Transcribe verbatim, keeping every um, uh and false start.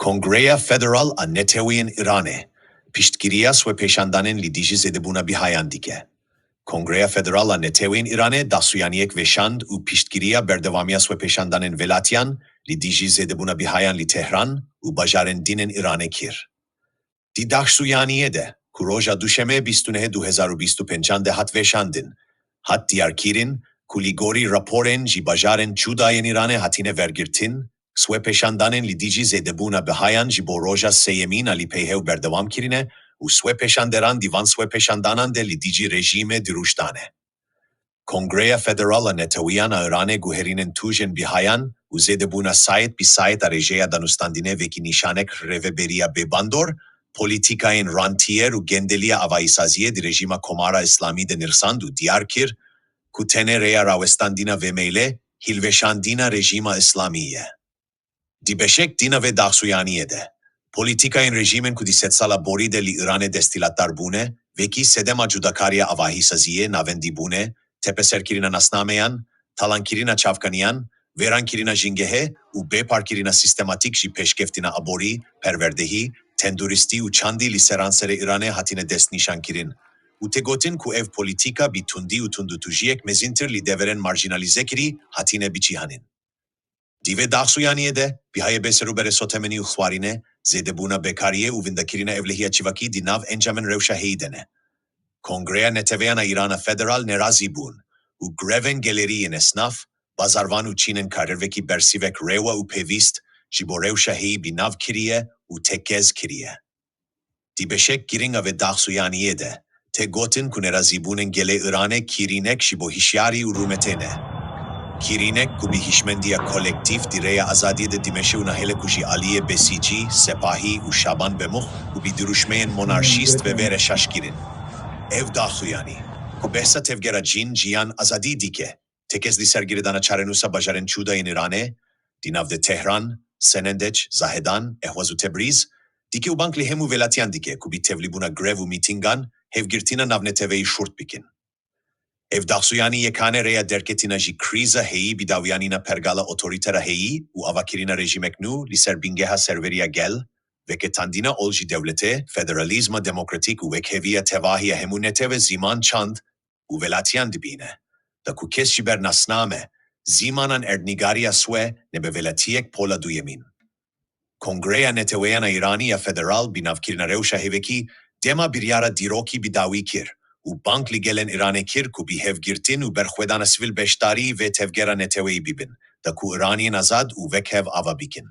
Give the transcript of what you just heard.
Kongreya Federal a Neteweyên Îranê piştgiriya swepêşandanên li dijî zêdebûna bihayan dike. Kongreya Federal a Neteweyên Îranê daxuyaniyek veşand û piştgiriya berdewamiya swepêşandanên welatiyan li dijî zêdebûna bihayan li Tehran û bajarên din ên Îranê kir. Di daxuyaniyê de, ku roja Duşemê bîst û nehê du hezar û bîst û pêncan de hat veşandin, hat diyarkirin ku li gorî raporên ji bajarên cuda yên Îranê hatine wergirtin, swepêşandanên li dijî zêdebûna bihayan ji bo roja sêyemîn a li pey hev berdewam kirine û swepêşanderan di van swepêşandanan de li dijî rejîmê dirûş dane. Kongreya Federal a Netewiyan a Îranê guherînên tûjên bihayan û zêdebûna sayet bi sayet a rêjeya danûstandinê wekî nîşanek rêveberiya bêbandor, polîtîkayên rantiyêr û gendeliya avahîsaziyê di rejîma Komara Îslamî de nirsand û diyar kir ku tenê rêya rawestandina vê meylê hilweşandina rejîma Îslamî ye. Di beşek din a vê daxuyaniyê de, polîtîkayên rejîmên ku di sedsala borî de li Îranê desthilatdar bûne, wekî sedema cudakariya avahîsaziyê navendî bûne, tepeserkirina nasnameyan, talankirina çavkaniyan, vêrankirina jîngehê û bêparkirina sîstematîk ji pêşkeftina aborî, perwerdehî, tenduristî û çandî li seranserê Îranê hatine destnîşankirin û tê gotin ku ev polîtîka bi tundî û tundûtûjiyek mezîntir li deverên marjînalîzekirî hatine bicîhanîn. Di vê daxuyaniyê de, bihayê bêserûberê sotemenî û xwarînê, zêdebûna bekariyê û windakirina ewlehiya civakî di nav encamên rewşa heyî de ne. Kongreya Neteweyan a Îrana Federal nerazî bûn û grevên gelêrî yên esnaf, bazarvan û çînên karir wekî bersîvek rewa û pêwîst ji bo rewşa heyî bi nav kiriye û tekez kiriye. Di beşek girîng a vê daxuyaniyê de, tê gotin ku nerazîbûnên gelê Îranê kîrînek ji bo hişyarî û rûmetê ne. Kîrînek ku bi hişmendiya kolektîf di rêya azadiyê de dimeşe û nahêle ku ji aliyê besîcî, sepahî û şaban bemux û bi dirûşmeyên monarşîst ve vêre şaşkirin. Ev daxuyanî, ku behsa tevgera cin, jiyan, azadî dike, tekez li ser girêdana çarenûsa bajarên cuda yên Îranê, di nav de Tehran, Senendeç, Zahedan, Ehwaz û Tebrîz, dike û bang li hemû welatiyan dike ku bi tevlîbûna grev û mîtîngan hevgirtina navneteweyî şûrt bikin. Ev daxuyanî yekane rêya derketina ji krîza heyî bi dawiyanîna pergala otorîtera heyî û avakirina rejîmek nû li ser bingeha serweriya gel, veketandina ol ji dewletê, federalîzma demokratîk û wekheviya tevahiya hemû netewe, ziman, çand, û welatiyan dibîne, da ku kes ji ber nasname, zimanan erdnîgariya swe nebe welatiyek pola duyemîn. Kongreya Neteweyan a Îranî ya Federal bi navkirina rewşa hevekî dema biryara dîrokî bi dawî kir û bang li gelên Îranê kir ku bi hevgirtin û berxwedana sivîl beşdarî vê tevgera neteweyî bibin, da ku Îraniyên azad û wekhev ava bikin.